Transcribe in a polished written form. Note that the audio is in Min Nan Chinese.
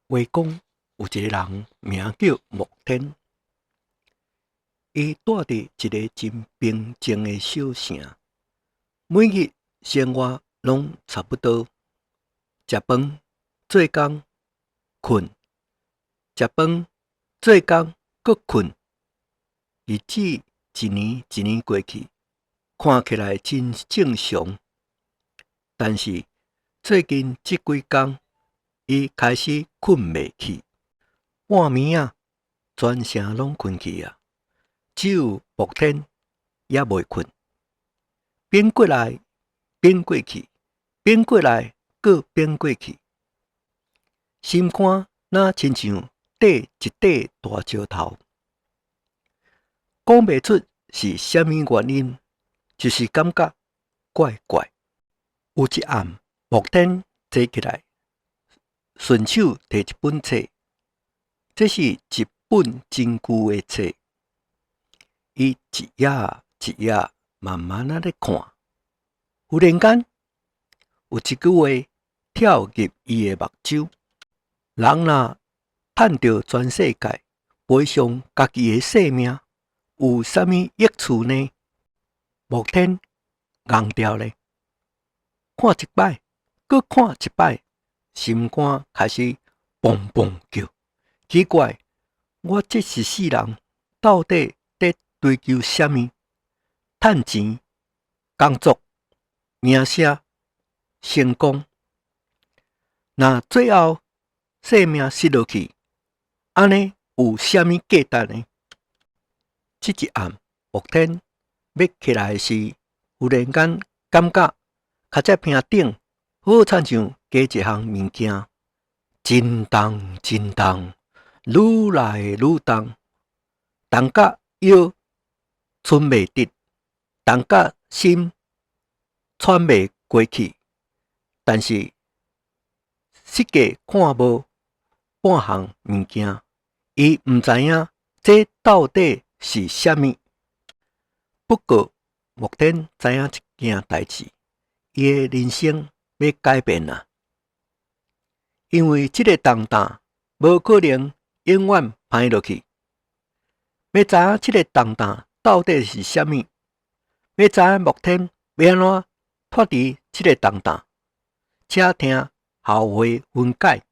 話講有一个人名叫莫天，伊蹛佇一个真平靜的小城，每日生活攏差不多，食飯、做工、睏，食飯、做工、閣睏，日子一年一年過去，看起來真正常。但是最近這幾工，伊開始睏袂去，半暝仔，全城攏睏去矣，只有莫天猶未睏，反過來，反過去，反過來，閣反過去，心肝若親像綴一塊大石頭，講袂出是啥物原因，就是感覺怪怪。有一暗，莫天坐起來，順手提一本冊，這是一本真舊的冊。伊一頁一頁慢慢仔咧看，忽然間有一句話跳入伊的目睭：人若趁著全世界，賠償家己的性命，有啥物益處呢？莫天戇著咧，看一擺，閣看一擺，心肝開始砰砰叫。奇怪，我這一世人到底佇追求啥物？趁錢、工作、名聲、成功，若最後性命失落去，按呢有啥物價值呢？這一暗，莫天欲起來時，忽然間感覺跤脊坪頂好親像加一項物件，真重真重，愈來愈重，重甲腰伸袂直，重甲心喘袂過去。但是實際看無半項物件，伊毋知影這到底是啥物。不過莫天知影一件代誌，伊的人生欲改變矣，因為這个重擔無可能永遠歹落去。欲知影這个重擔到底是啥物，欲知影莫天欲按怎脫離這个重擔，請聽後話分解。